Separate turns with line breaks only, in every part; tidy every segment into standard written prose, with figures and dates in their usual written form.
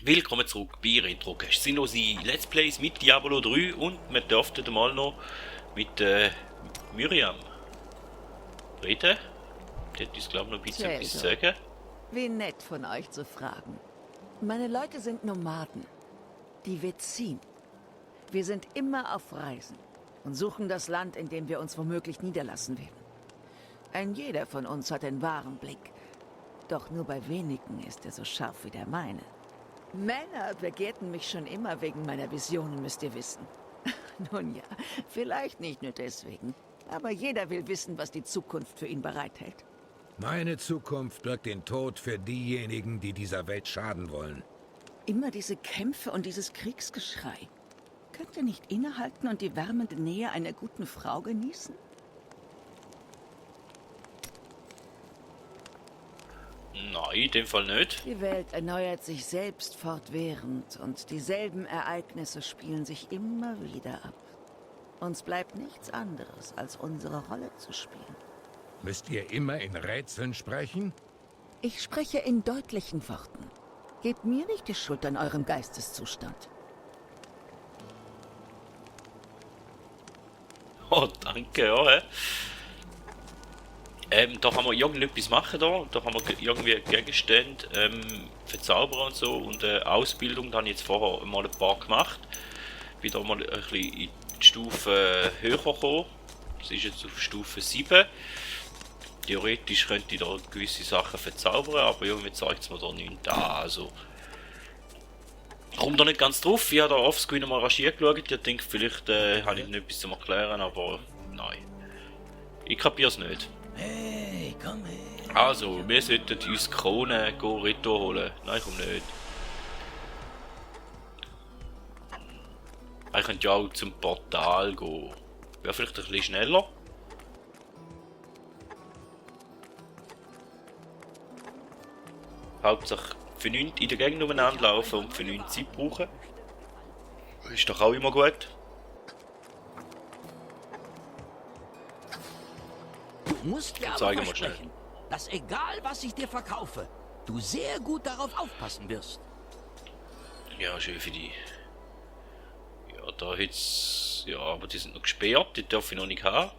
Willkommen zurück bei Retrocast. Es sind unsere Let's Plays mit Diablo 3 und wir dürften mal noch mit Miriam reden. Die hat uns glaube ich noch ein bisschen etwas zu sagen.
Wie nett von euch zu fragen. Meine Leute sind Nomaden. Die Vezin. Wir sind immer auf Reisen und suchen das Land, in dem wir uns womöglich niederlassen werden. Ein jeder von uns hat den wahren Blick. Doch nur bei wenigen ist er so scharf wie der meine. Männer begehrten mich schon immer wegen meiner Visionen, müsst ihr wissen. Nun ja, vielleicht nicht nur deswegen. Aber jeder will wissen, was die Zukunft für ihn bereithält.
Meine Zukunft birgt den Tod für diejenigen, die dieser Welt schaden wollen.
Immer diese Kämpfe und dieses Kriegsgeschrei. Könnt ihr nicht innehalten und die wärmende Nähe einer guten Frau genießen?
Nein, in dem Fall nicht.
Die Welt erneuert sich selbst fortwährend und dieselben Ereignisse spielen sich immer wieder ab. Uns bleibt nichts anderes, als unsere Rolle zu spielen.
Müsst ihr immer in Rätseln sprechen?
Ich spreche in deutlichen Worten. Gebt mir nicht die Schuld an eurem Geisteszustand.
Oh, danke, ja. Da kann man irgendetwas machen da kann man irgendwie Gegenstände verzaubern und so und Ausbildung, da habe ich jetzt vorher mal ein paar gemacht. Wieder mal ein bisschen in die Stufe höher gekommen. Das ist jetzt auf Stufe 7. Theoretisch könnte ich da gewisse Sachen verzaubern, aber irgendwie zeigt es mir da nichts an. Also, kommt da nicht ganz drauf. Ich habe da offscreen mal raschiert geschaut. Ich denke, vielleicht habe ich nicht etwas zum Erklären, aber nein. Ich kapiere es nicht.
Hey, komm her.
Also, wir sollten uns Krone Retour holen. Nein, komm nicht. Ich könnte ja auch zum Portal gehen. Wäre vielleicht ein bisschen schneller. Hauptsache für nichts in der Gegend umeinander laufen und für nichts Zeit brauchen. Ist doch auch immer gut.
Du musst dir aber
Zeige mal
versprechen, dass egal was ich dir verkaufe, du sehr gut darauf aufpassen wirst.
Ja, schön für die. Ja, da jetzt. Ja, aber die sind noch gesperrt, die darf ich noch nicht haben.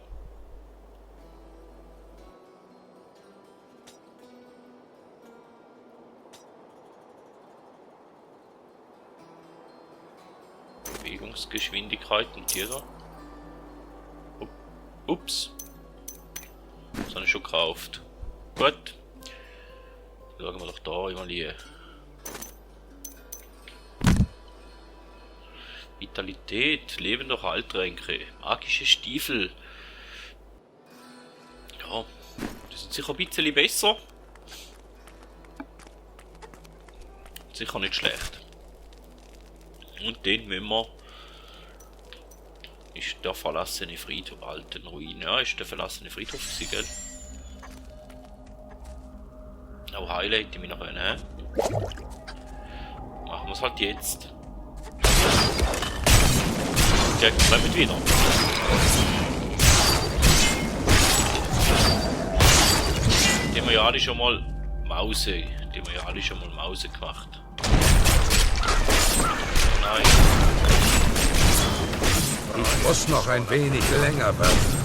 Bewegungsgeschwindigkeit und hier da. Ups. Das habe ich schon gekauft. Gut. Schauen wir doch da immer hier. Vitalität, lebender Heiltränke, magische Stiefel. Ja, die sind sicher ein bisschen besser. Sicher nicht schlecht. Und den müssen wir. Ist der verlassene Friedhof, alten Ruin. Ja, ist der verlassene Friedhof gewesen, gell? Auch heilen hätte ich mich noch können, hä? Machen wir es halt jetzt. Der kommt wieder. Die haben wir ja alle schon mal Mause. Gemacht. Nein.
Ich muss noch ein wenig länger warten.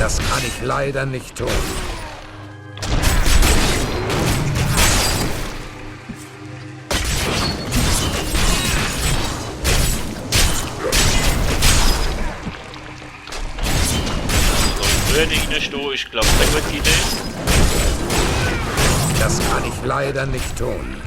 Das kann ich leider nicht tun.
Reinstehen ist, glaube ich, eine gute Idee.
Das kann ich leider nicht tun.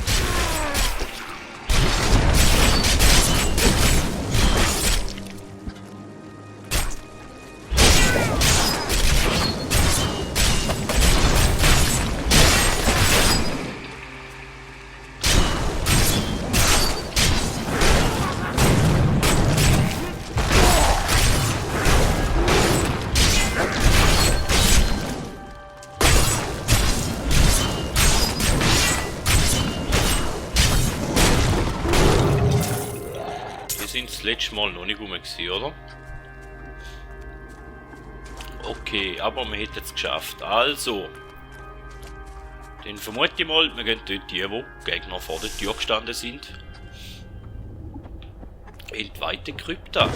letzte Mal noch nicht rum gewesen, oder? Okay, aber wir hätten es geschafft. Also. Dann vermute ich mal, wir gehen dort die, wo Gegner vor der Tür gestanden sind. In die weite Krypta.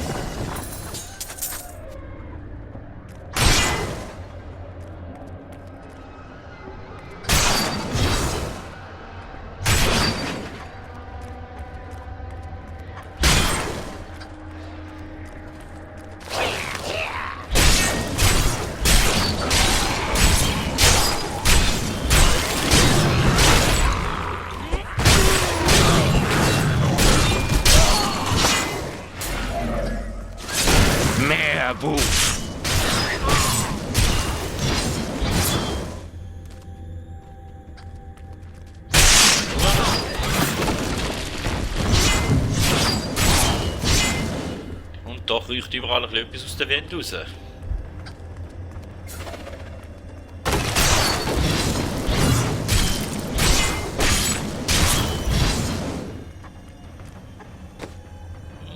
Und doch riecht überall etwas aus der Wand raus.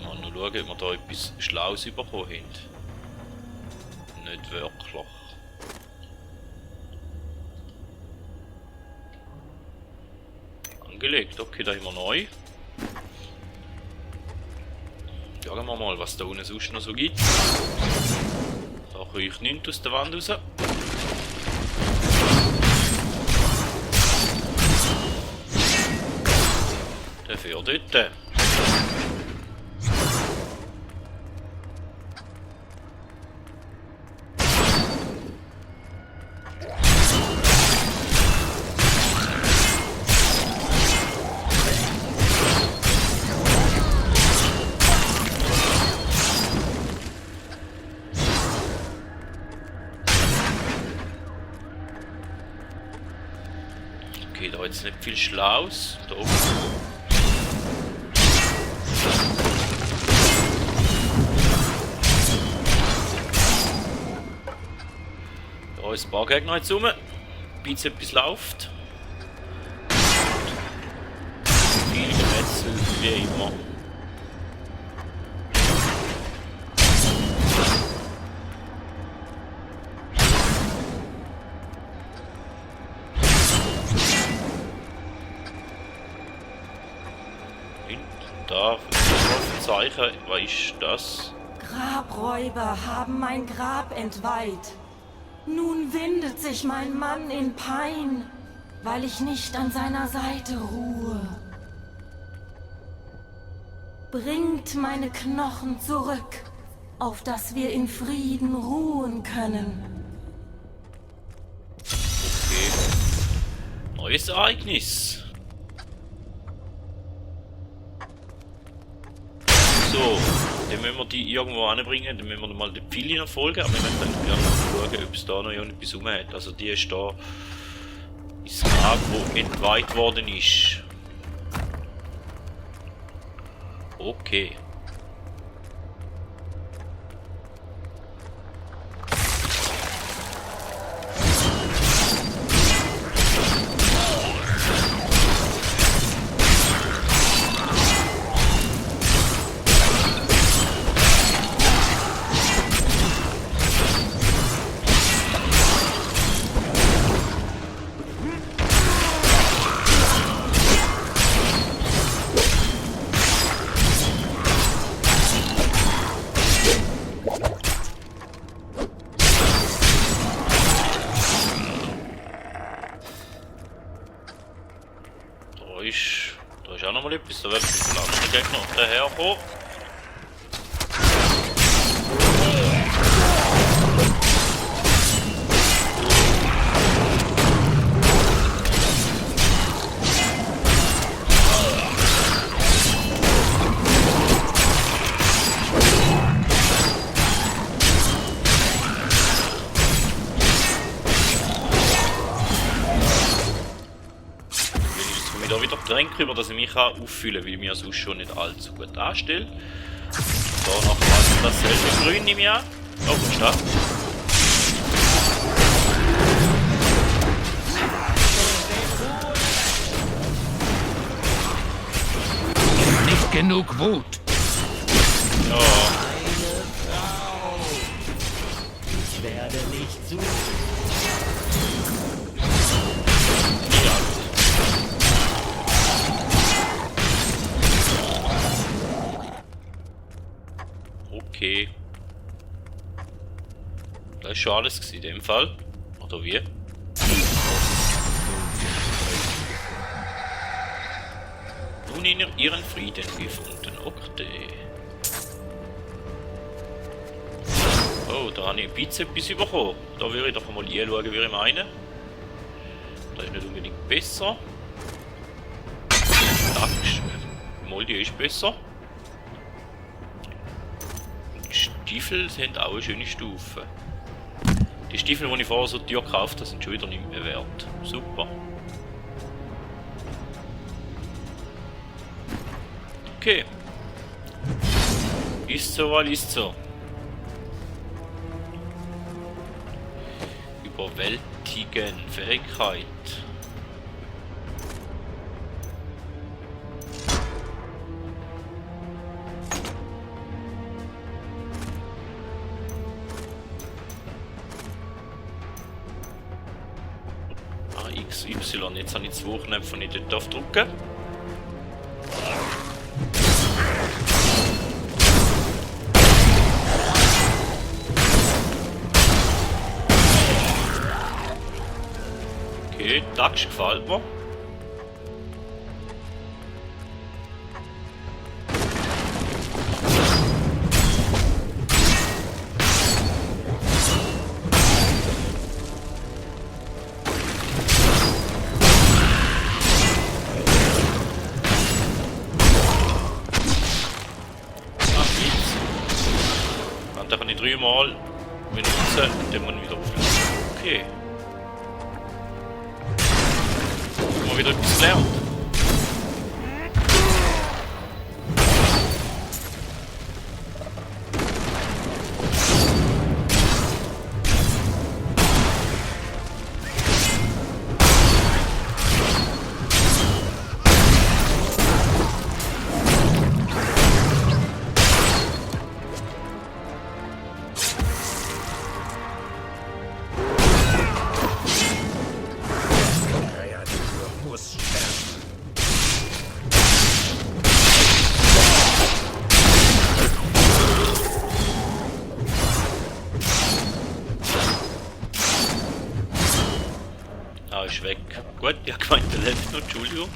Mal noch schauen, ob wir da etwas Schlaues bekommen haben. Nicht wirklich. Angelegt, okay, da haben wir neu. Schauen wir mal, was da unten sonst noch so gibt. Da riecht nichts aus der Wand raus. Dafür dort. Okay, da jetzt nicht viel Schlaues. Da oben. Da ist ein paar Gegner jetzt rum. Bis etwas läuft. Viel Gemetzel, wie immer. Da, das Zeichen, was ist das?
Grabräuber haben mein Grab entweiht. Nun windet sich mein Mann in Pein, weil ich nicht an seiner Seite ruhe. Bringt meine Knochen zurück, auf dass wir in Frieden ruhen können.
Okay. Neues Ereignis. So, dann müssen wir die irgendwo anbringen, dann müssen wir mal den Pfeil noch folgen, aber wir möchten gerne schauen, ob es da noch etwas rum hat. Also die ist da ins Grab, wo entweiht worden ist. Okay. Da ist auch noch mal etwas, da wird ein anderer Gegner daherkommen. Da wieder Getränke über, dass ich mich auffüllen kann, weil ich mich sonst schon nicht allzu gut anstelle. Da noch dasselbe Grün nehme ich an. Oh, wo ist das?
Nicht genug Wut.
Okay. Das ist schon alles gewesen, in dem Fall. Oder wie? Nun ihren Frieden gefunden. Okay. Oh, da habe ich ein bisschen etwas bekommen. Da würde ich doch mal anschauen, wie ich meine. Das ist nicht unbedingt besser. Mal, die ist besser. Und die Stiefel sind auch eine schöne Stufe. Die Stiefel, die ich vorher so teuer gekauft habe, sind schon wieder nicht mehr wert. Super. Okay. Ist so, weil ist so. Überwältigen, Fähigkeit. XY, jetzt habe ich 2 Knöpfe, die ich dort drücken. Okay, die Axt gefällt mir. Da kann ich 3-mal benutzen und dann muss ich wieder aufladen. Okay. Mal wieder etwas gelernt. Ist weg. Gut, ja gemeint, der lebt noch, Entschuldigung.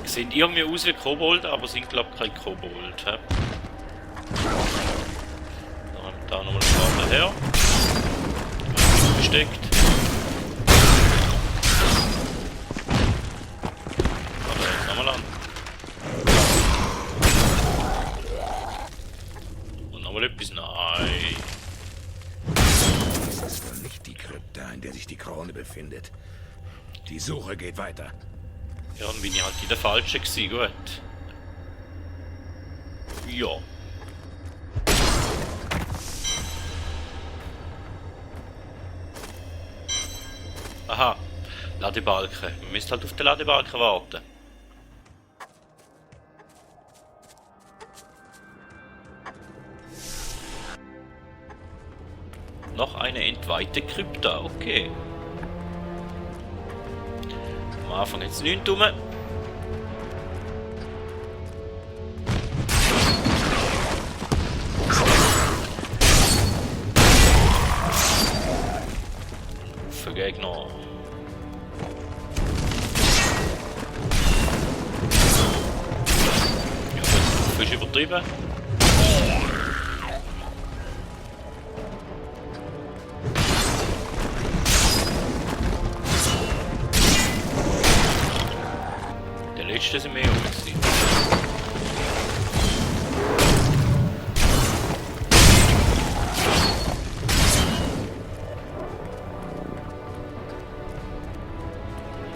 Sehen irgendwie aus wie Kobold, aber sind glaube ich kein Kobold. He? Da nochmal eine Karte her. Versteckt. Nochmal an. Und nochmal etwas. Nein.
Das ist wohl nicht die Krypta, in der sich die Krone befindet. Die Suche geht weiter.
Ja, dann bin ich halt in der Falschen gewesen, gut. Ja. Aha, Ladebalken. Man müsste halt auf den Ladebalken warten. Noch eine entweihte Krypta, okay. Am Anfang jetzt nichts rum. Für Gegner. Ja, das ist übertrieben. Das sind mehr gewesen.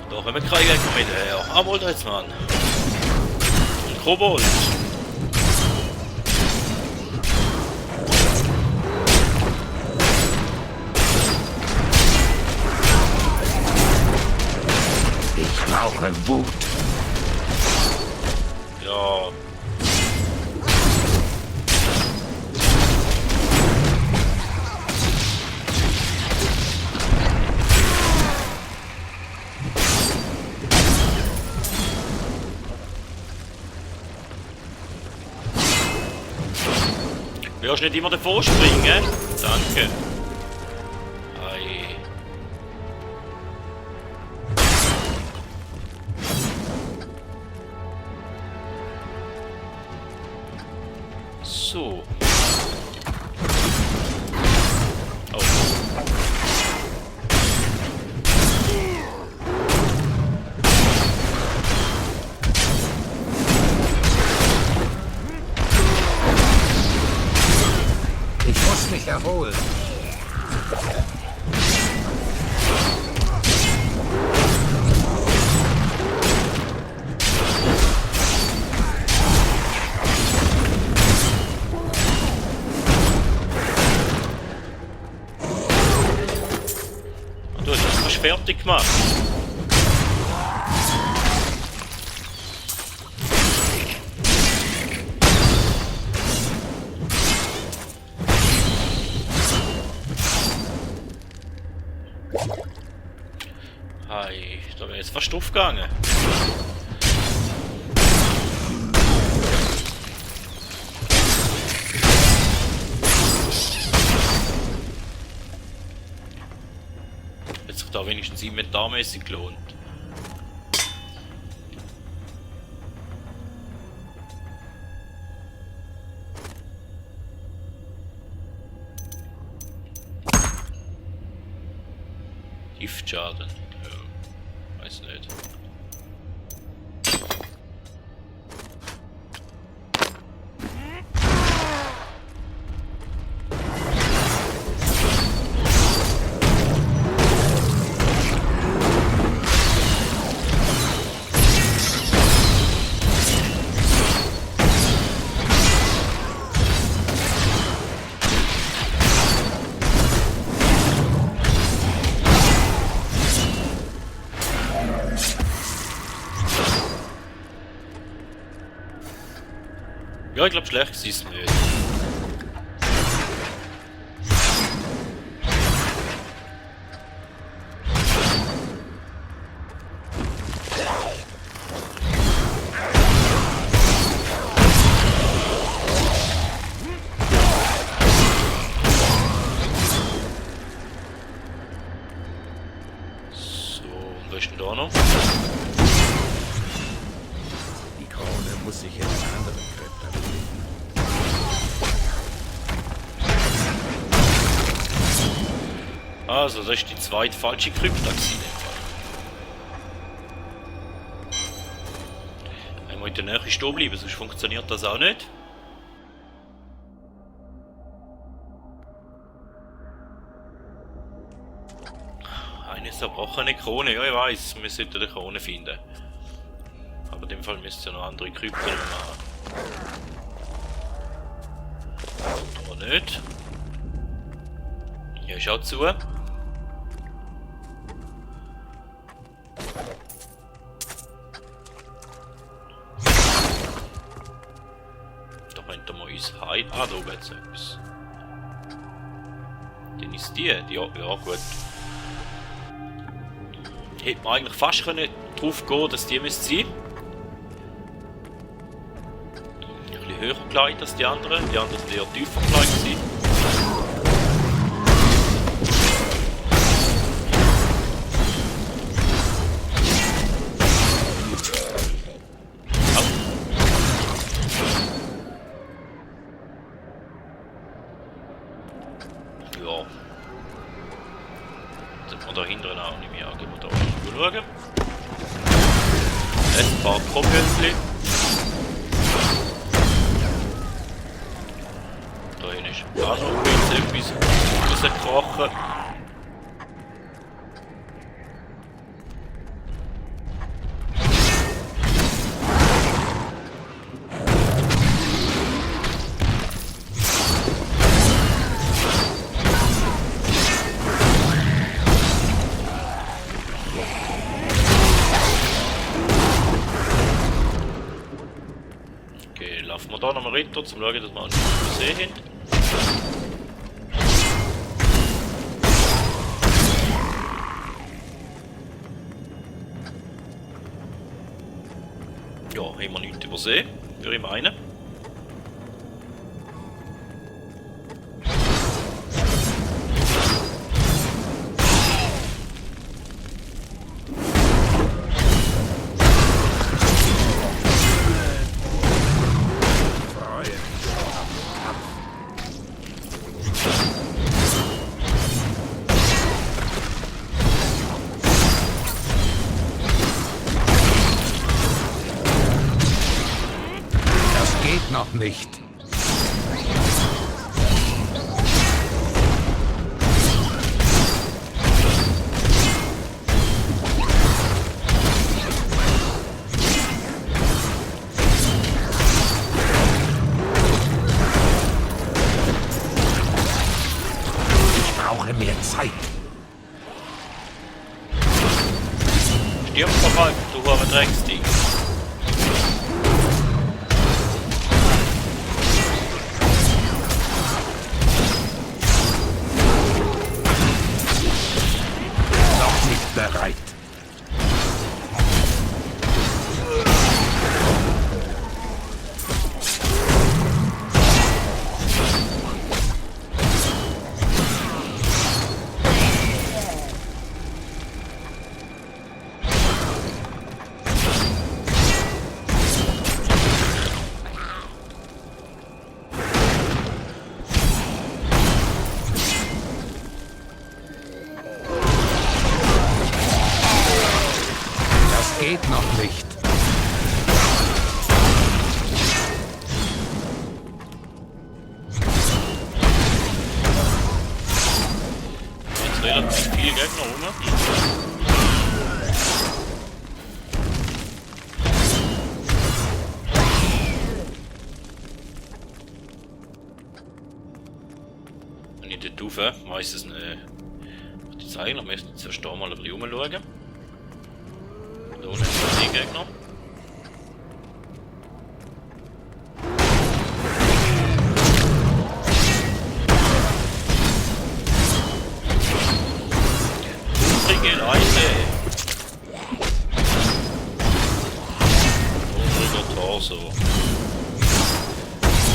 Doch wir Krieger kommen mit her. Ah, wollt ihr jetzt mal an? Ein Kobold.
Ich brauche Wut.
Ja. Du wirst nicht immer davor springen. Danke. Ei. So. Oh.
Ich muss mich erholen.
Du hast das fast fertig gemacht. Hi, da wäre jetzt fast aufgegangen. Hat sich da wenigstens inventarmäßig gelohnt. Giftschaden. Ja, weiß nicht. Ja, ich glaube, schlecht ist es nicht. So, und was ist denn da noch?
Die Krone muss sich in einer anderen Krypta befinden.
Also, das ist die zweite falsche Krypta gewesen, in dem Fall. Einmal in der Nähe stehen bleiben, sonst funktioniert das auch nicht. Eine zerbrochene Krone, ja ich weiss, wir sollten eine Krone finden. Aber in dem Fall müsst ihr noch andere Krypten machen. Oder nicht? Hier ist auch zu. Da könnten wir uns heilen. Ah, da oben jetzt etwas. Dann ist die. Ja, ja gut. Hätte man eigentlich fast können drauf gehen, dass die müsste sein. Ein bisschen höher gelegt als die anderen. Die anderen sind eher tiefer gelegt gewesen. Ja. Sind wir da hinten auch nicht mehr. Gehen wir da oben schauen. Ein paar Kopfhölzchen. Da hinten ist auch noch ein bisschen etwas rausgekrochen. laufen wir da nochmal runter, um zu schauen, dass wir einen See haben. Ja, haben wir nichts übersehen, würde ich meinen.
Noch nicht. Ich brauche mehr Zeit.
Stirb vorbei, du hoher Drecksding.
Bereit. Geht noch nicht.
Jetzt relativ viele Gegner rum. Wenn ich dort rauf, meistens ich zeigen, dann müssen wir zuerst da mal ein bisschen rumschauen. Da unten ist ein Gegner. Übrige Leute. Übriger Torso.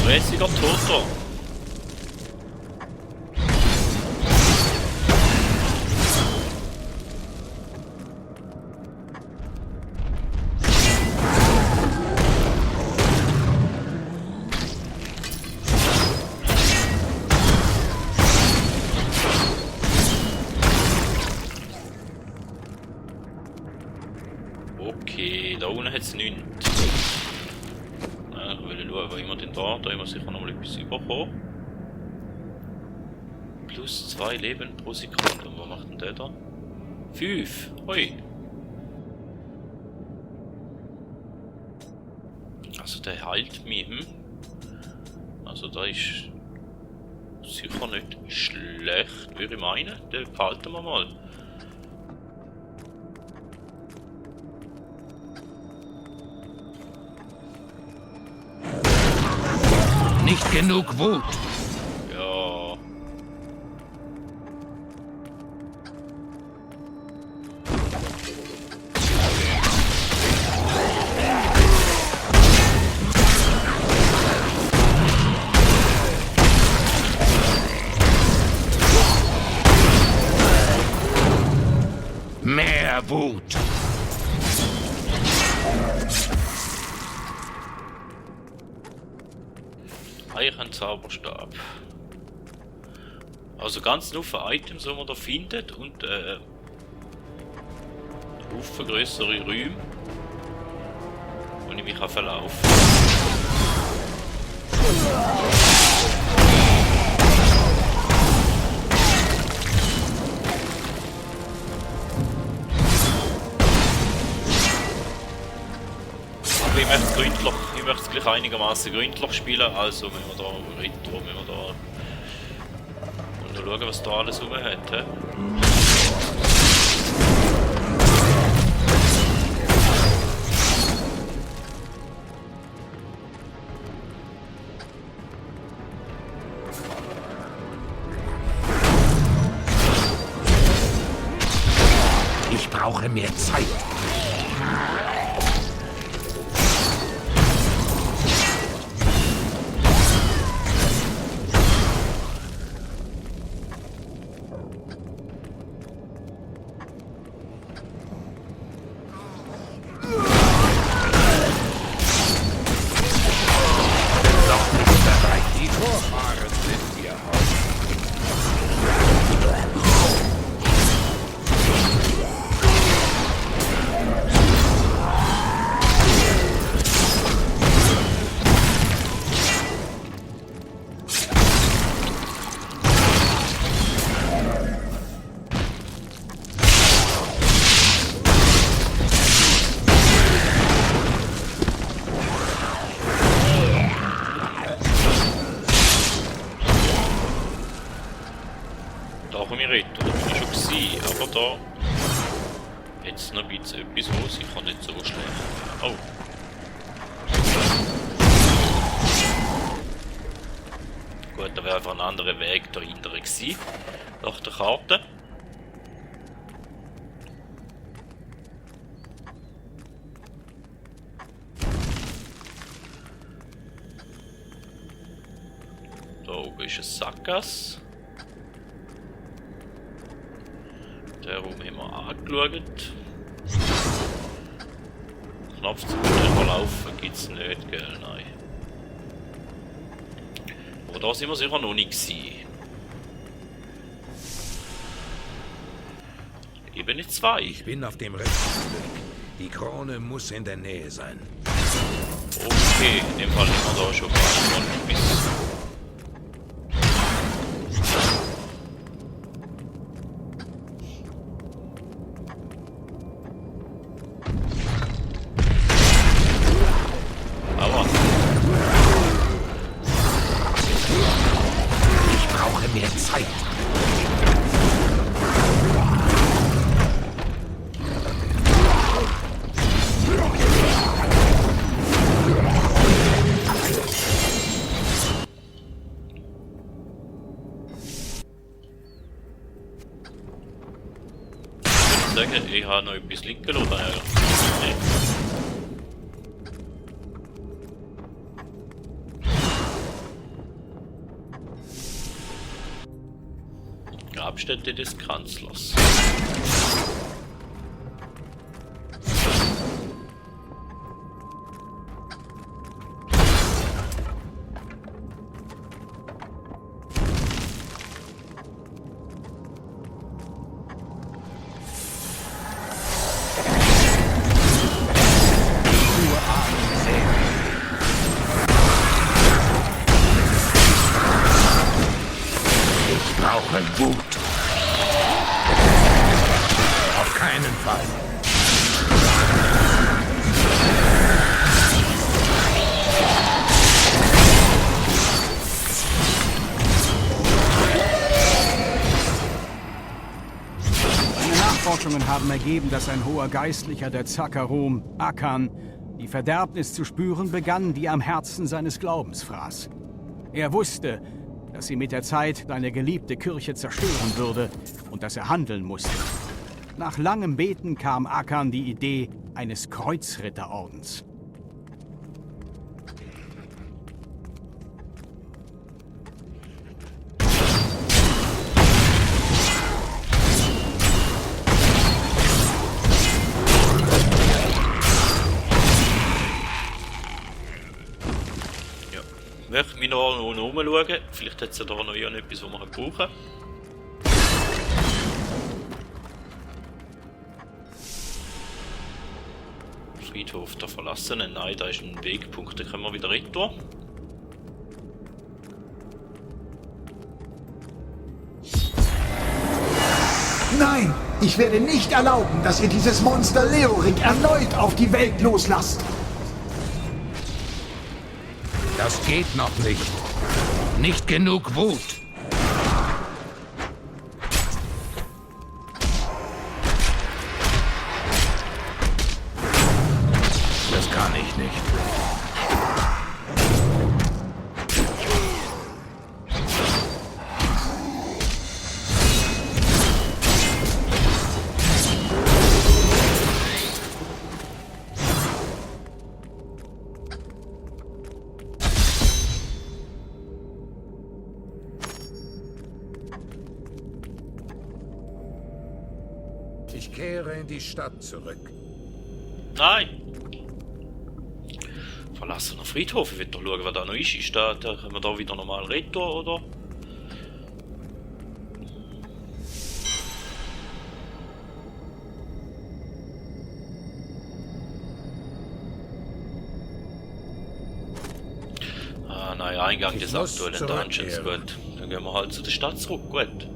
Fräßiger Toter. Okay, da unten hat es nichts. Ich will schauen, wo immer denn da? Da haben wir sicher noch mal etwas überkommen. Plus 2 Leben pro Sekunde. Und was macht denn der da? 5. Hui. Also der heilt mich. Also da ist sicher nicht schlecht, würde ich meinen. Den behalten wir mal.
Nicht genug Wut.
Ja.
Mehr Wut.
Eichenzauberstab. Also ganz nur für Items, die man da findet und Haufen größere Räume, wo ich mich auch verlaufen. Aber ich möchte es gleich einigermaßen gründlich spielen, also wenn wir da Retro, wenn wir da und noch schauen, was da alles rum hat. He? da jetzt noch ein bisschen etwas, wo sicher nicht so schlecht. Oh. Gut, da wäre einfach ein anderer Weg dahinter gewesen, nach der Karte. Da oben ist ein Sackgasse. Den Raum haben wir angeschaut. Knopf zum Verlaufen gibt es nicht, gell? Nein. Aber da sind wir sicher noch nicht gewesen. Ebene 2.
Ich bin auf dem richtigen Weg. Die Krone muss in der Nähe sein.
Okay, in dem Fall sind wir da schon mal bis. Aber
Ich brauche mehr Zeit.
ich habe noch etwas liegen lassen. Nee. Grabstätte des Kanzlers.
Wut. Auf keinen Fall.
Meine Nachforschungen haben ergeben, dass ein hoher Geistlicher der Zakarum, Akan, die Verderbnis zu spüren begann, die am Herzen seines Glaubens fraß. Er wusste, dass sie mit der Zeit seine geliebte Kirche zerstören würde und dass er handeln musste. Nach langem Beten kam Akan die Idee eines Kreuzritterordens.
Ich möchte mich noch umschauen. Vielleicht hat es ja da noch etwas, was wir brauchen. Friedhof der Verlassenen. Nein, da ist ein Wegpunkt, da können wir wieder retour.
Nein! Ich werde nicht erlauben, dass ihr dieses Monster Leorik erneut auf die Welt loslasst!
Das geht noch nicht. Nicht genug Wut. Das kann ich nicht. Ich kehre in die Stadt zurück.
Nein! Verlassener Friedhof. Ich will doch schauen, was da noch ist. Ist da können wir da wieder normal retour, oder? Ah, nein, Eingang des aktuellen Dungeons. Gut. Dann gehen wir halt zu der Stadt zurück. Gut.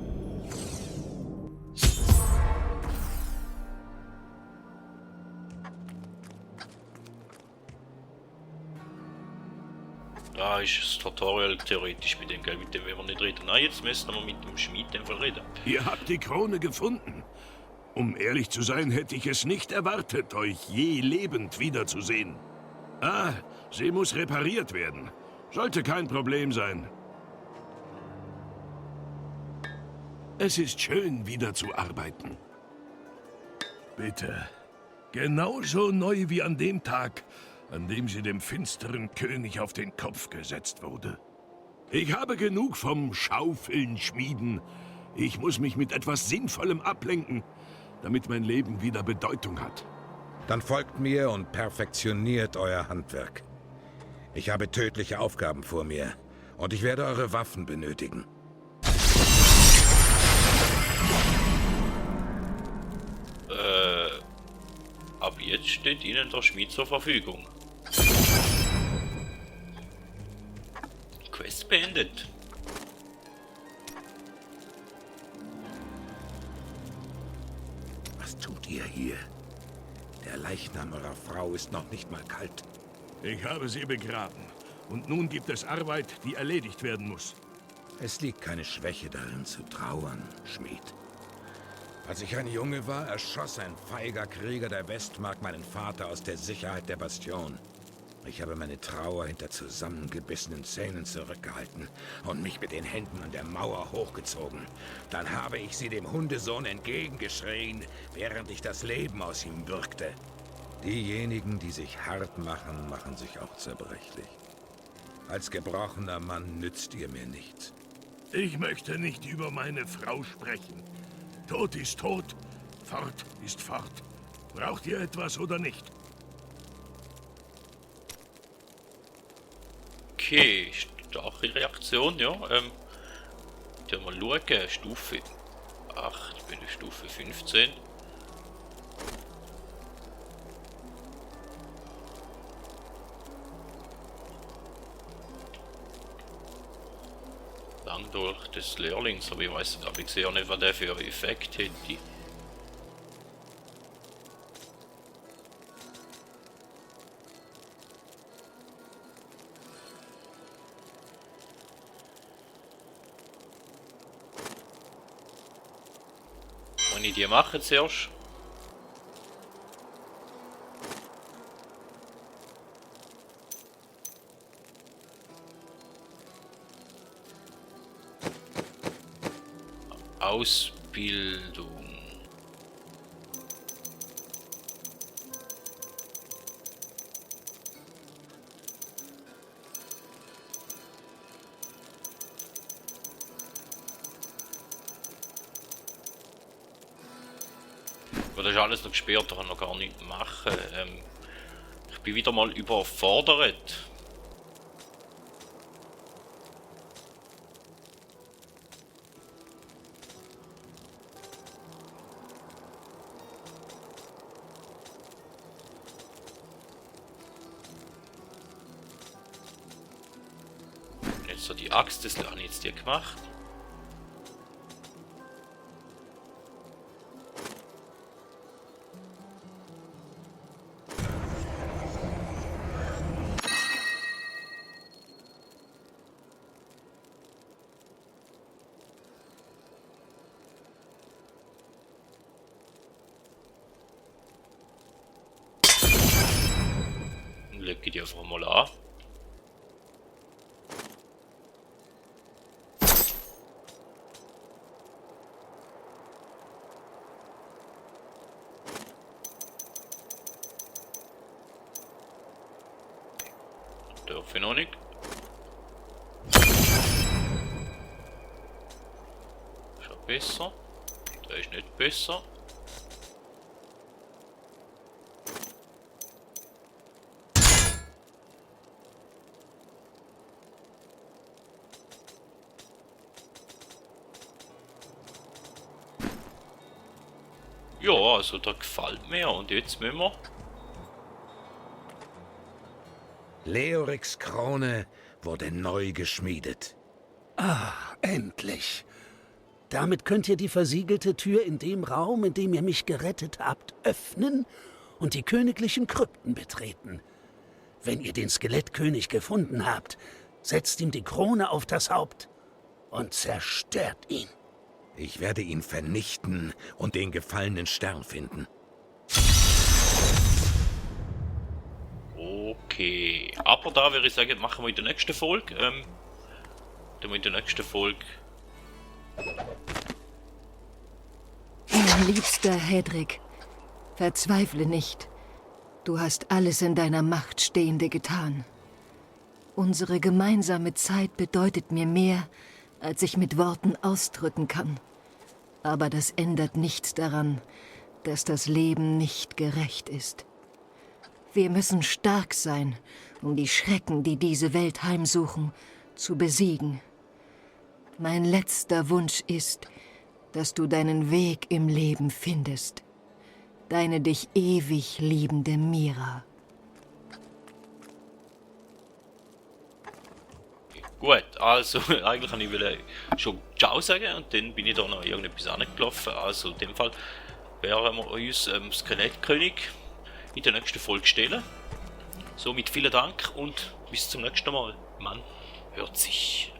Da ist das Tutorial theoretisch mit dem, gell? Mit dem wollen wir nicht reden. Nein, jetzt müssen wir mit dem Schmied reden.
Ihr habt die Krone gefunden.
Um ehrlich zu sein, hätte ich es nicht erwartet, euch je lebend wiederzusehen. Ah, sie muss repariert werden. Sollte kein Problem sein. Es ist schön, wieder zu arbeiten. Bitte. Genauso neu wie an dem Tag, an dem sie dem finsteren König auf den Kopf gesetzt wurde. Ich habe genug vom Schaufeln, Schmieden. Ich muss mich mit etwas Sinnvollem ablenken, damit mein Leben wieder Bedeutung hat.
Dann folgt mir und perfektioniert euer Handwerk. Ich habe tödliche Aufgaben vor mir und ich werde eure Waffen benötigen.
Ab jetzt steht Ihnen der Schmied zur Verfügung. Quest beendet.
Was tut ihr hier? Der Leichnam eurer Frau ist noch nicht mal kalt.
Ich habe sie begraben. Und nun gibt es Arbeit, die erledigt werden muss.
Es liegt keine Schwäche darin zu trauern, Schmied. Als ich ein Junge war, erschoss ein feiger Krieger der Westmark meinen Vater aus der Sicherheit der Bastion. Ich habe meine Trauer hinter zusammengebissenen Zähnen zurückgehalten und mich mit den Händen an der Mauer hochgezogen. Dann habe ich sie dem Hundesohn entgegengeschrien, während ich das Leben aus ihm würgte. Diejenigen, die sich hart machen, machen sich auch zerbrechlich. Als gebrochener Mann nützt ihr mir nichts.
Ich möchte nicht über meine Frau sprechen. Tod ist tot, fort ist fort. Braucht ihr etwas oder nicht?
Okay, starke Reaktion, ja. Die mal schauen, Stufe 8, ich bin auf Stufe 15. Lang durch des Lehrlings, aber ich weiß nicht, aber ich sehe auch nicht, was der für einen Effekt hätte. Wenn ich die mache zuerst. Ausbildung. Aber das ist alles noch gesperrt, da kann ich noch gar nichts machen. Ich bin wieder mal überfordert. Jetzt so die Axt, das habe ich jetzt hier gemacht. Lege die einfach mal an. Darf ich noch nicht. Schon besser. Der ist nicht besser. Ja, also da gefällt mir. Und jetzt müssen wir...
Leoriks Krone wurde neu geschmiedet.
Ah, endlich. Damit könnt ihr die versiegelte Tür in dem Raum, in dem ihr mich gerettet habt, öffnen und die königlichen Krypten betreten. Wenn ihr den Skelettkönig gefunden habt, setzt ihm die Krone auf das Haupt und zerstört ihn.
Ich werde ihn vernichten und den gefallenen Stern finden.
Okay, aber da würde ich sagen, machen wir in der nächsten Folge.
Mein liebster Hedrick, verzweifle nicht. Du hast alles in deiner Macht Stehende getan. Unsere gemeinsame Zeit bedeutet mir mehr, als ich mit Worten ausdrücken kann. Aber das ändert nichts daran, dass das Leben nicht gerecht ist. Wir müssen stark sein, um die Schrecken, die diese Welt heimsuchen, zu besiegen. Mein letzter Wunsch ist, dass du deinen Weg im Leben findest. Deine dich ewig liebende Mira.
Gut, also eigentlich wollte ich schon Ciao sagen und dann bin ich da noch irgendetwas angelaufen. Also in dem Fall werden wir uns Skelettkönig in der nächsten Folge stellen. Somit vielen Dank und bis zum nächsten Mal. Man hört sich.